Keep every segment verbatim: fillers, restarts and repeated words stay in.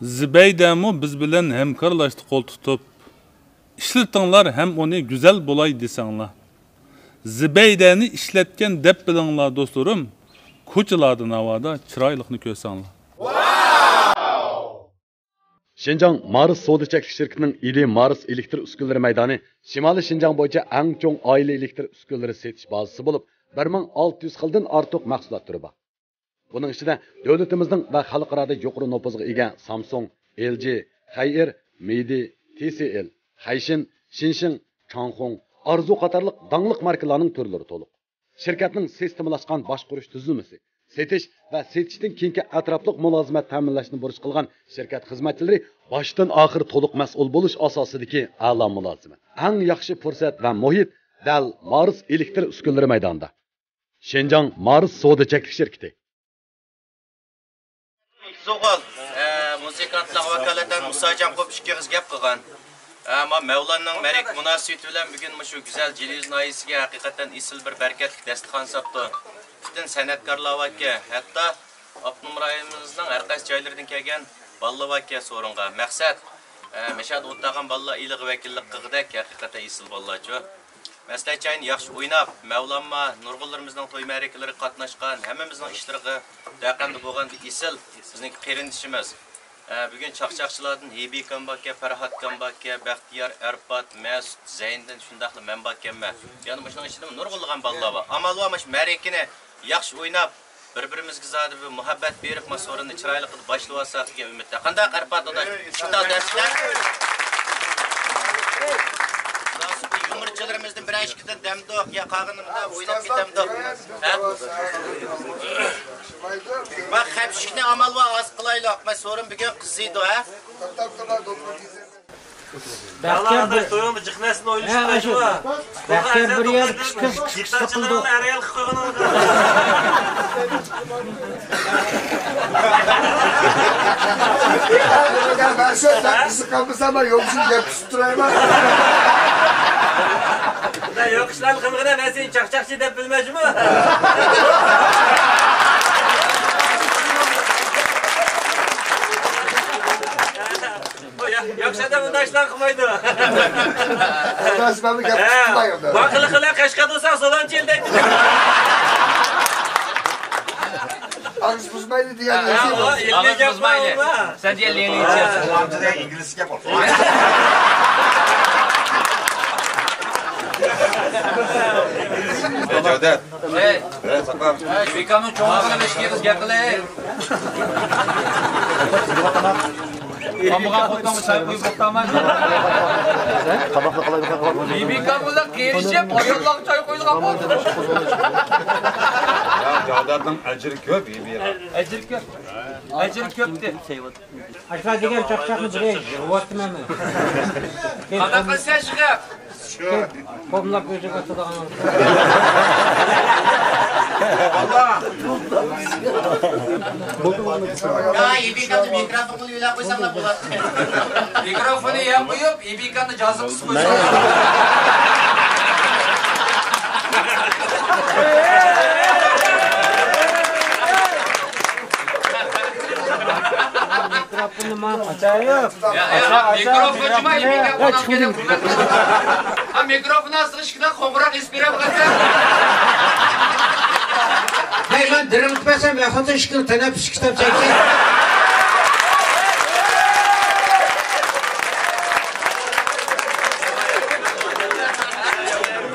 زىبەيدەمۇ بىز بىلەن ھەمكارلاشتى قول تۇتۇپ. ئىشلىتىڭلار ھەم ئۇنى گۈزەل بولاي دېسەڭلار. زىبەيدەنى ئىشلەتكەن دەپ بىلىڭلار دوستلىرىم، كوچىلاردا ناۋادا چىرايلىقنى كۆرسەڭلار. شىنجاڭ مارس سودا چەكلىك شىركىتىنىڭ ئىلى مارس ئېلېكتر ئۈسكۈنىلىرى مەيدانى شىمالىي شىنجاڭ بويىچە ئەڭ چوڭ ئائىلە ئېلېكتر ئۈسكۈنىلىرى سېتىش بازىسى بولۇپ، بىر مىڭ ئالتە يۈز خىلدىن ئارتۇق مەھسۇلات تۈرى بار. بۇنىڭ ئىچىدە دۆلىتىمىزنىڭ ۋە خەلقئارادا يۇقىرى نوپۇزغا ئىگە سامسۇڭ، ئېل جى، خەيئېر، مىدى، تى سى ئېل، خەيشىن، شىنشىڭ، چاڭخۇڭ، ئارزۇ قاتارلىق داڭلىق ماركىلارنىڭ تۈرلىرى تولۇق. شىركەتنىڭ سىستېمىلاشقان باشقۇرۇش تۈزۈلمىسى، سېتىش ۋە سېتىشتىن كېيىنكى ئەتراپلىق مۇلازىمەت تەمىنلەشنى بۇرچ قىلغان شىركەت خىزمەتچىلىرى باشتىن ئاخىر تولۇق مەسئۇل بولۇش ئاساسىدىكى ئەلا مۇلازىمەت، ئەڭ ياخشى پۇرسەت ۋە مۇھىت دەل مارس ئېلېكتر ئۈسكۈنىلىرى مەيدانىدا. شىنجاڭ مارس سودا چەكلىك شىركىتى. زوغال، ئە، مۇزىكانتلارغا ۋاكالىتەن مۇساجان قوپ ئىككى ئېغىز گەپ قىلغان. ئەمما مەۋلاننىڭ مەرىكە مۇناسىۋىتى بىلەن بۈگۈن مۇشۇ گۈزەل جىلى يۈز ناھىيەسىگە ھەقىقەتەن ئېسىل بىر بەرىكەتلىك دەستىخان ساپتۇ. پۈتۈن سەنئەتكارلار باركەن، ھەتتا ئاپتونوم رايونىمىزنىڭ ھەر قايسى جايلىرىدىن كەلگەن بالىلار باركەن سورۇنغا. مەقسەت، ئە، مەشەدە ئولتۇرغان بالىلار ئىلىغا ۋەكىللىك قىلغۇدەك ھەقىقەتەن ئېسىل بالىلارچۇ. مەسلىھەتچى ئاينى ياخشى ئويناپ، مەۋلانمۇ نۇرغۇنلىرىمىزنىڭ توي مەرىكىلىرىگە قاتناشقان، ھەممىمىزنىڭ ئىشلىرىغا دەقەندە بولغان بىر ئېسىل بىزنىڭكى قېرىندىشىمىز. ئە، بۈگۈن چاقچاقچىلاردىن ھېبىكام باركەن، پەرھاتكام باركەن، بەختىيار، ئەرپات، مەسۇت، زەينىدىن، شۇنداقلا مەن باركەنمەن. يەنە مۇشۇنىڭ ئىچىدىمۇ نۇرغۇنلىغان بالىلار بار. ئامال بار، مۇشۇ مەرىكىنى ياخشى ئويناپ، بىر-بىرىمىزگە زادى بىر مۇھەببەت بېرىپ، ما سورۇننى چىرايلىق قىلىپ باشلىۋالساق دېگەن ئۈمىدتە. قانداق، ئەرپات داداش؟ شۇنداق دەپسىلەر؟ مۇناسىپ يۇمۇرچىلىرىمىزدىن بىرەر ئىككىدىن دەمدۇق، يا قالغىنىمدا ئويناپ كېتەمدۇق. ھە؟ ما خەپىشىكنى ئامال بار ئاز قىلايلۇق. ما سورۇن بۈگۈن قىزىيدۇ، ھە؟ بەختىيار بىر، تويۇڭدا جىق نەرسىنى ئويلىشىپ قويدۇڭ. بەختىيار بىر يەر قىشقىرىش، قىشقىرىش قىلدۇق. مەن شۇ قىزىقالمىسام، مەن يولدىشىم گەپ تۇتۇپ تۇرايمەن. يوق ئىشلارنى قىلمىغىنا، مەن سېنى چاقچاقچى دەپ بىلمەيمەنمۇ؟ ياخشى ئادەم بۇنداق ئىشلار قىلمايدۇ. ئاداش، مەنمۇ گەپ تۇتمايمەن. باقىلى قىلە قەشقەر بولسا سولانچى ئىلدەيتتى. ئاغزى بۇزمايلى دېگەن. ئاغزى بۇزمايلى. سەن دېگەن ئىنگلىزچە گەپ. جەۋدەت. ھەي. ھەي، ساقلام. ھەي، بىكامنىڭ چوڭلۇقىنى بىر ئىككى ئېغىز گەپ قىلەي. قامىغان خوتۇنغا چاي قۇيۇپ توختاماي. بىكام بىلەن قېرىشىپ، ئاياللارغا چاي قۇيىدىغان بولدى. يا، جەۋدەتنىڭ ئەجرى كۆپ، يېمەيلا. ئەجرى كۆپ. ئەجرى كۆپ دە. ئاشۇلار دېگەن چاقچاقنى بىرى يىغىۋاتىمەن مەن. قانداق قىلسا شۇ گەپ؟ قوملاپ ئۆزىگە ئاتىدىغان. يا، يېپىكامنى مىكروفون قىلىپ يۆلەپ قويساڭلار بولاتتى. مىكروفوننى يەپ قويۇپ، يېپىكامنى جازا قىسىپ قويساڭلار. مىكروفوننى ماڭا ئاچايۇق. يا، يا، مىكروفون جۇما، مىكروفون ئاچقىنى. ھە، مىكروفون ئاستىغا ئىككىدە قوڭغۇراق ئېسىپ بېرەم قالسا. ھەي، مەن دىرىڭلىتىپ بەرسەم، مەن خوتۇن ئىككىنى تەنەپپۇس كىتاب چەككەن.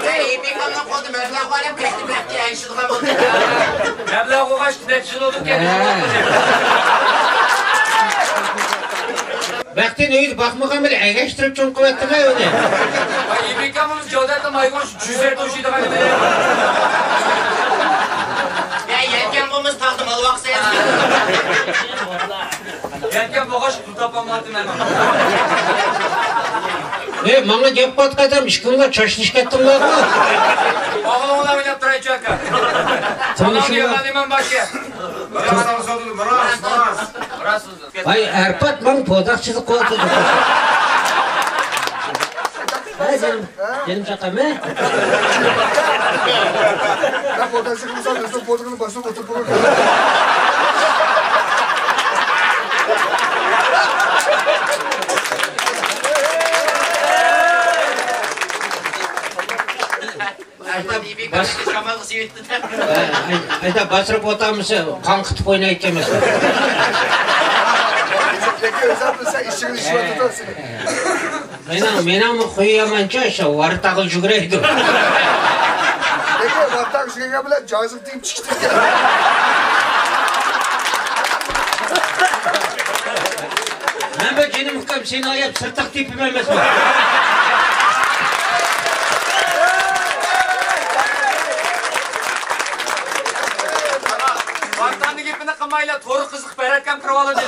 ھەي، مېھماننىڭ قولىدا مەبلەغ بار، ھەم كەچتە بەختىيار ئەگىشىدىغان بولدى. مەبلەغ بولغاچ، نەتىجىلىك بولدى. بەختىيار ئۆيدە باقمىغان بىلەن ئەگەشتۈرۈپ چوڭ قىلىۋەتتىم-ھە ئۇنى. يېپىكاممىز جاۋدەتنىڭ مايغۇرۇش جۈزەر توشۇيدىغان ئىدى. يا، يەتكەن بولمىسا تاغدا مال باقسا يا. يەتكەن بولغاچ پۇل تاپالمايتتىم مەن. ئەي، ماڭا گەپ قىلىۋاتقان ئادەم ئىككىڭلار چاچلىشىپ كەتتىڭلارمۇ؟ ئوغلۇڭلار ئويناپ تۇرايچۇ ئاكا. تونۇشۇڭلار. ئالاڭ يامان ئىمان باركەن. راست، راست، راست. ۋاي، ئەرپات ماڭا پوداقچىلىق قىلىۋاتىدۇ. ھە، جېنىم، جېنىم چاقام، ھە؟ مەن پوداقچىلىق قىلمىسام، ئۆزۈم پودىقىنى باسىپ ئولتۇرۇپ بولۇر. ئەمما دېبىي باشقا شامالغا سېۋىتتى-دە. ئەيدە، باسىرىپ ئولتۇرمىسا، قاڭقىتىپ ئوينايدىكەنمىز. لېكىن ئۆزۈڭ بىلسەڭ، ئىشىڭنى ئىشلىۋاتىدۇ سېنى. مېنىڭ، مېنىڭمۇ خۇيى يامانچۇ، شۇ ۋارتاغا يۈگۈرەيدۇ. لېكىن ۋارتاغا يۈگۈرگەن بىلەن جازىغا تېگىپ چىقىدىكەن. مەن بىر جېنىم ئۇكام، سېنى ئاياپ سىرتاق تېپىمەن ئەمەسمۇ؟ ۋارتاننىڭ گېپىنى قىلمايلا، تورغا قىزىقىپ بەرەتكەن كىرىۋالىدۇ.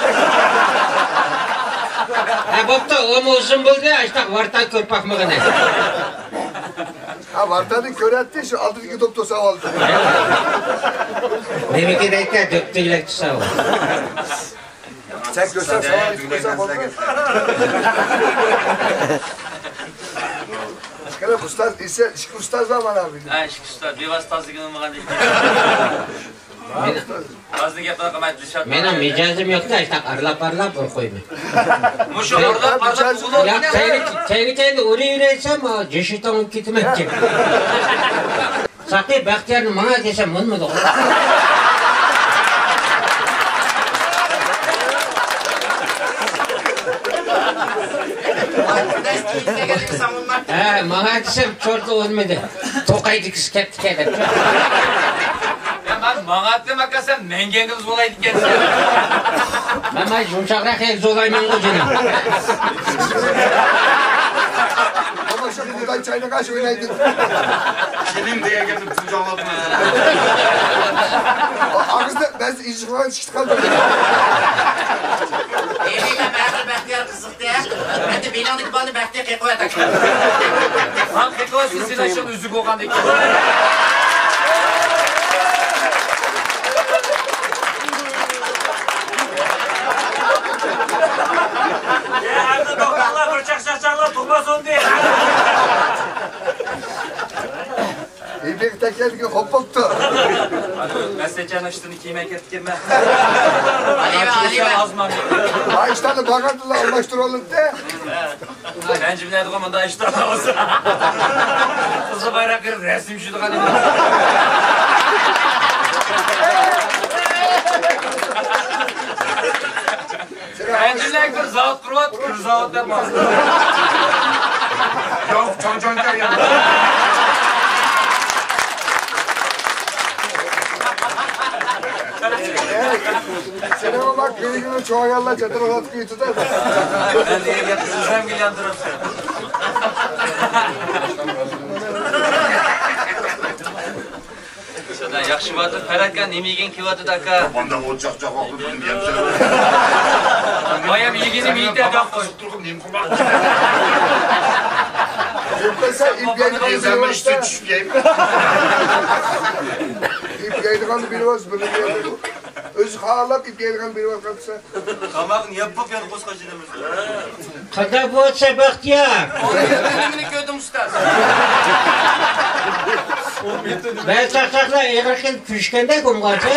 ھە، بوپتۇ، ئۇمۇ ئۇزۇن بولدى، ئاشتاق ۋارتا كۆرۈپ باقمىغىنى. ھە، ۋارتانى كۆرەتتى، شۇ ئالدىدىكى دوپتۇ ساۋالدى. نېمىكى دەيتتى، دۆپتۈگلەك تۇساۋ. سەن كۆرسەڭ، ساڭا ئېيتىپ قويسام بولدى. قېنى، ئۇستاز، ئېسە، ئىككى ئۇستاز بار مانا بۇ. ھە، ئىككى ئۇستاز، بىۋاسىتە تازىلىگىنى بولغان ئىكەن. ھە، ئۇستاز. تازىنىڭ گەپلىرىنى قىلماي دىلشات. مېنىڭ مىجەزىم يوقتا، ئاشتاق ئارىلاپ-ئارىلاپ بىر قويىمەن. مۇشۇ ئارىلاپ-ئارىلاپ مىجەزىم يوق. ياق، كەينى-، كەينى-كەينىدە ئۇرۇۋېرەيسەن، جۆشۈتۈڭ كېتىمەن. ساقى بەختىيارنى ماڭا دېسەم، مۇنمىدى. ھە، ماڭا دېسەم، چورتلا ئۇنمىدى. توقاي دېگۈسى كەپتىكەن دەپ. يا، مەن ماڭاتتىم ئاكا، سەن مەڭگەنگە زولايدىكەنسەن. مەن، مەن يۇمشاقراق يەرگە زولايمەنغۇ جېنىم. ئەمما شۇ خۇداي چاينىغاچ ئوينايدۇ. جېنىم دېگەن گەپنى پۇل جاڭلاپمۇ. ئاغزىدا بەزى ئىشقىلار چىقىپ قالدى. ئېمىلە بەختىيار قىزىق. ئەمدى بېلىڭدىكى بالىنى بەختىيار قېقىۋەت ئاكا. ھاڭ قېقىۋەتسۇن، سېنىڭ ئىشىڭ ئۈزۈك بولغاندىكىن. يا، ئەمدى دوختۇرلار بىر چاقچاق چاغلار تۇغما سوندى. يىپەك تەككەندىكىن خوپ بوپتۇ. مەسلىھەتچىنىڭ ئۈستىنى كىيمەي كەپتىكەنمەن. ئالىيۋە، ئالىيۋە. ئازمان. ھاي، ئىشلارنى بارغاندىلا ئالماشتۇرۇۋالىدۇ. رەنجىمەيدىغۇ مۇنداق ئىشلار بولسا. قىزىل بايراق كىرىپ رەسىم چۈشىدىغان ئىدى. ئەنجۈمەن بىر زاۋۇت قۇرۇۋاتتى، كۈر زاۋۇت دەپ. ياق، چاڭچاڭ كەلگەن. سېنىڭ ئۇ بار كۆيۈكىنى چوڭ ئاياللار چاتىرىغا ئاتقۇيتىدۇ. مەن دېگەن گەپنى ئۆزۈمگە ئىلاندۇرۇپسەن. شۇنداق ياخشى بولدى. پەرھات ئاكا، نېمە يېگىڭ كېلىۋاتىدۇ ئاكا؟ مانداق ئوت چاقچاق ۋاقتىدا بىلمىگەنسەن. بايام يېگىنىم يېتەر دەپ قوي. قىزىق تۇرۇپ نېمە قىلماقچى؟ يوق، سەن ئىپ يەيدىغان ئىپ يەيدىغاننى بىلىۋالسا، بىر ئۆزى خالاپ ئىپ يەيدىغاننى بىلىۋالغانسەن. تاماقنى يەپ بولۇپ يەنە قوزغاش ئىدىمىز. قانداق بولسا بەختىيار. نېمىنى كۆردۈڭ ئۇستاز؟ بەزى چاقچاقلار ئېغىر كېلىپ كۈلۈشكەندەك بولغانچە.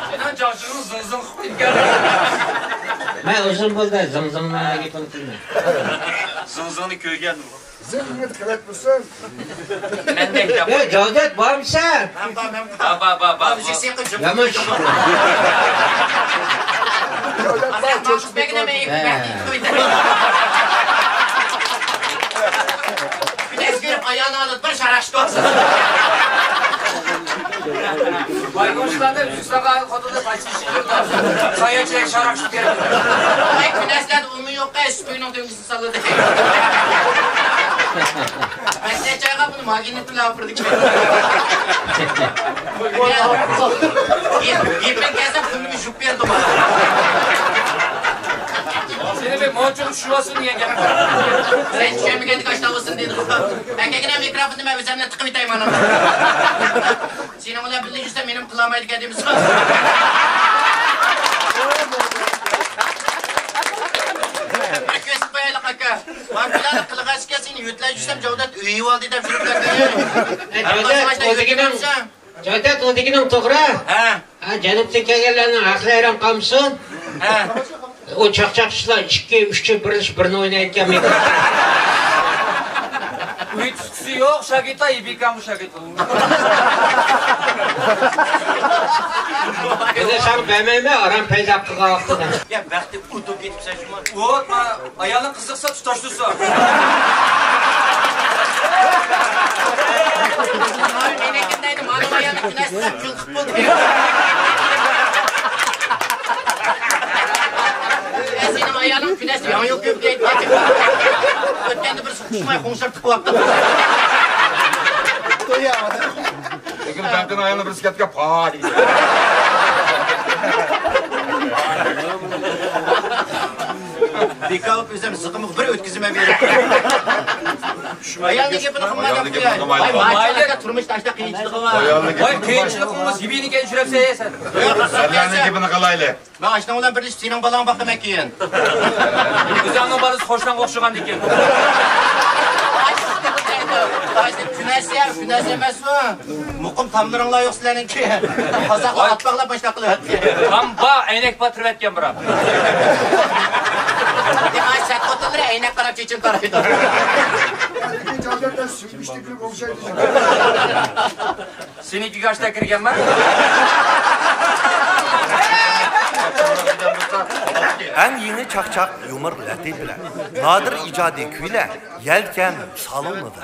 سېنىڭ چاقچىقىڭ زىڭزىڭ قىلىپ كەتكەن. مەن ئۇزۇن بولدى زىڭزىڭنىڭ گېپىنى قىلماي. زىڭزىڭنى كۆرگەنمۇ؟ زىڭ قىلىپ تۇرسۇن. مەندەك يا جاۋدەت بارمىسەن؟ مەن بار، مەن بار. بار، بار، بار، بار. يامان ئىش. جاۋدەت بار، چۆچۈپ كېتىۋاتىدۇ. كۈنەسلەر ئايالىنى ئالىدۇ، بىر شاراق ئىچىپ ئالسۇن. بايقۇشلاردا ئۈزۈك ساقال خوتۇندا ساچ ئىشى يوق. ساياچى شاراق ئىچىپ كەلدى. ئەي، كۈنەسلەردە ئۇمۇ يوق، ئەي، سۈپۈينىڭ تۆڭگىسىنى سالىدۇ. مەسلىھەت جايغا بۇنى ماگنىت بىلەن ئاپىرىدىكەن. يېپىن كەلسە پۇلنى يۇيۇپ بەردىم. سېنى بىر مونچىغا چۈشۈۋالسۇن دېگەن گەپ. سەن چۈشەنمىگەندىكىن ئاشۇنداق بولسۇن دېدىم. ئەكەلگىنە مىكروفوننى مەن ئۆزۈملا تىقىپ ئۆتەي مانا. سېنىڭ بىلەن بىللە يۈرسەم مېنىمۇ قىلالمايدىكەن دېمىسۇن. بىر كۆرسىتىپ قويايلىق ئاكا. مانا پىلانى قىلغاچكە سېنى يۆتىلەپ يۈرسەم جاۋدەت ئۆيۈۋالدى دەپ يۈرۈپ كەتتى. جاۋدەت، ئۇ دېگىنىڭ، جاۋدەت، ئۇ دېگىنىڭ توغرا. ھە. ھە، جەنۇبتىن كەلگەنلەرنىڭ ھەقلىرى ھەيران قالمىسۇن. ھە. ئۇ چاقچاقچىلار ئىككى، ئۈچى بىرلىشىپ بىرنى ئوينايدىكەن. مېتىسكىسى يوق، شاگىرتلار يىپىكامۇ شاگىرت. ئەنە ساڭا بەرمەيمەن، ئاران پەيدا قىلغان ۋاقتىدا. يا، بەختى ئۇتۇپ كېتىپسەن شۇما. ئۇ، ئايالىڭ قىزىقسا تۇتاشتۇرسا. مېنىڭكىن دەيدۇ، مانا ئايالنىڭ كۈنەسى كۈن قىپ بولدى. ئە، سېنىڭ ئايالىڭ كۈنەسى ياڭيۇ كۆپ دەيدۇ. ئۆتكەندە بىر سۇقۇشماي خۇڭشار تىقىۋاپتۇ. لېكىن بەختىنىڭ ئايالىنى بىرسى كەتكەن پاي. بىكاۋۇپ ئۆزۈم زىقىمغا بىر ئۆتكۈزىمەن بېرىپ. ئايالنىڭ گېپىنى قىلمايدۇ. ئايالنىڭ گېپىنى قىلمايدۇ. مايلىق. تۇرمۇشتا ئاشتا قىيىنچىلىقى بار. ئايالنىڭ گېپىنى قىلمايدۇ. ۋاي، قىيىنچىلىقىڭىز يىپىنى كەلتۈرۈپسىز سەن. ئايالنىڭ گېپىنى قىلايلى. مەن ئاشۇنىڭ بىلەن بىرلىشىپ سېنىڭ بالاڭنى باقىمەن كېيىن. ئۆزۈڭنىڭ بالىسى قوشناڭغا ئوخشىغاندىكىن. ئاشۇنى دەيدۇ. ئاشۇ كۈنەسى، كۈنەسى ئەمەسمۇ؟ مۇقىم تاملىرىڭلار يوق سىلەرنىڭكى. قازاقلار ئات باغلاپ باشلاپ قىلىۋەتتى. تام بار، ئەينەك بار تىرىۋەتكەن بىراق. دېمەك، سەت خوتۇنلىرى ئەينەك قاراپ چېچىنىپ تارايدۇ. سېنىڭكىگە ئاشتا كىرگەنمەن. ئەڭ يېڭى چاقچاق يۇمۇر لەتىپىلەر، نادىر ئىجادىي كۈيلەر يەلكەن سالونىدا.